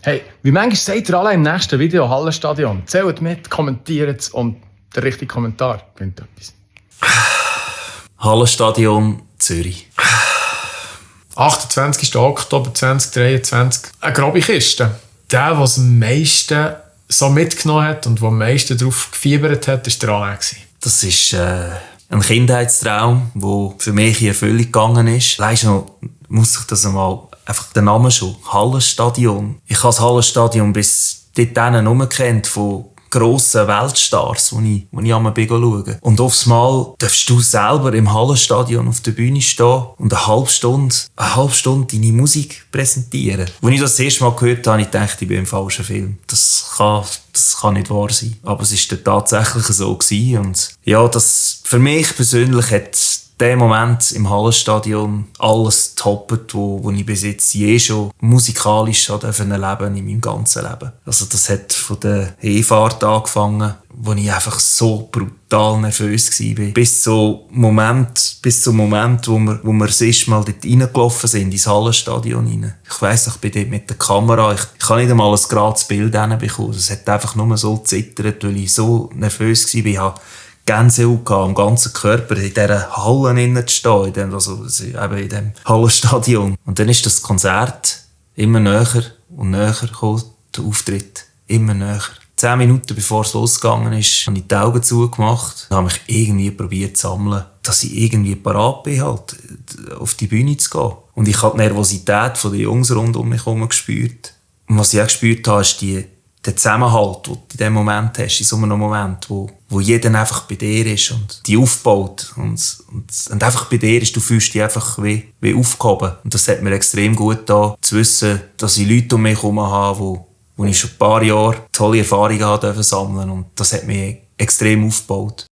Hey, wie manchmal seid ihr alle im nächsten Video Hallenstadion? Zählt mit, kommentiert und der richtige Kommentar gewinnt etwas. Hallenstadion Zürich. 28. Oktober 2023. Eine grobe Kiste. Der, der es am meisten so mitgenommen hat und der am meisten darauf gefiebert hat, war der Alain. Das ist ein Kindheitstraum, der für mich in Erfüllung gegangen ist. Allein schon muss ich das einmal, einfach den Namen schon, Hallenstadion. Ich habe das Hallenstadion bis dorthin nur kennt von grossen Weltstars, die ich einmal schaue. Und aufs Mal darfst du selber im Hallenstadion auf der Bühne stehen und eine halbe Stunde deine Musik präsentieren. Als ich das erste Mal gehört habe, habe ich gedacht, ich bin im falschen Film. Das kann nicht wahr sein. Aber es war dann tatsächlich so gewesen. Und ja, das für mich persönlich hat der Moment im Hallenstadion alles getoppt, wo ich bis jetzt je schon musikalisch erleben in meinem ganzen Leben. Also das hat von der Hinfahrt angefangen, wo ich einfach so brutal nervös war. Bis zum Moment, wo wir das erste Mal dort reingelaufen sind, ins Hallenstadion rein. Ich weiss, ich bin dort mit der Kamera, ich habe nicht einmal ein gerades Bild hinbekommen. Es hat einfach nur so gezittert, weil ich so nervös war. Ich habe Gänsehaut am ganzen Körper, in dieser Halle zu stehen, also eben in diesem Hallenstadion. Und dann ist das Konzert immer näher und näher gekommen, der Auftritt immer näher. 10 Minuten bevor es losgegangen ist, habe ich die Augen zugemacht und habe mich irgendwie probiert zu sammeln, dass ich irgendwie parat bin, halt, auf die Bühne zu gehen. Und ich habe die Nervosität der Jungs rund um mich herum gespürt. Und was ich auch gespürt habe, ist der Zusammenhalt, den du in diesem Moment hast, in so einem Moment, wo jeder einfach bei dir ist und die aufbaut und einfach bei dir ist, du fühlst dich einfach wie aufgehoben. Und das hat mir extrem gut getan, zu wissen, dass ich Leute um mich herum habe, wo ich schon ein paar Jahre tolle Erfahrungen sammeln durfte und das hat mich extrem aufgebaut.